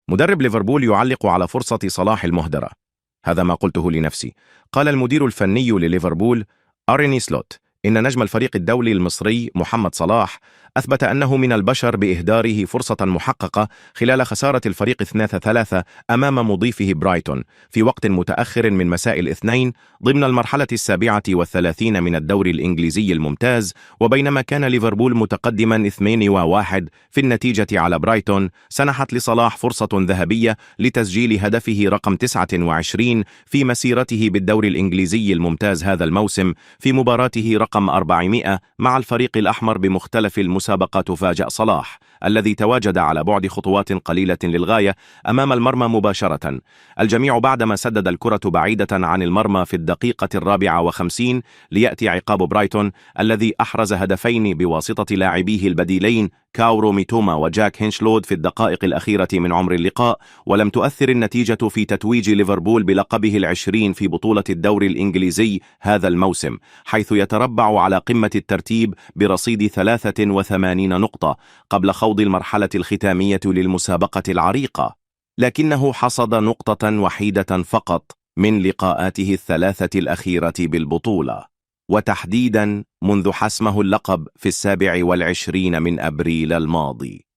مدرب ليفربول يعلق على فرصة صلاح المهدرة. هذا ما قلته لنفسي. قال المدير الفني لليفربول أرني سلوت إن نجم الفريق الدولي المصري محمد صلاح أثبت أنه من البشر بإهداره فرصة محققة خلال خسارة الفريق 2-3 أمام مضيفه برايتون في وقت متأخر من مساء الاثنين ضمن المرحلة 37 من الدوري الإنجليزي الممتاز، وبينما كان ليفربول متقدما 2-1 في النتيجة على برايتون، سنحت لصلاح فرصة ذهبية لتسجيل هدفه رقم 29 في مسيرته بالدوري الإنجليزي الممتاز هذا الموسم في مباراته رقم 400 مع الفريق الأحمر بمختلف المسابقة. تفاجأ صلاح الذي تواجد على بعد خطوات قليلة للغاية أمام المرمى مباشرة، الجميع بعدما سدد الكرة بعيدة عن المرمى في الدقيقة 54 ليأتي عقاب برايتون الذي أحرز هدفين بواسطة لاعبيه البديلين كاورو ميتوما وجاك هينشلود في الدقائق الأخيرة من عمر اللقاء. ولم تؤثر النتيجة في تتويج ليفربول بلقبه 20 في بطولة الدوري الإنجليزي هذا الموسم، حيث يتربع على قمة الترتيب برصيد 83 نقطة قبل خوض المرحلة الختامية للمسابقة العريقة، لكنه حصد نقطة وحيدة فقط من لقاءاته الثلاثة الأخيرة بالبطولة، وتحديدا منذ حسمه اللقب في 27 من أبريل الماضي.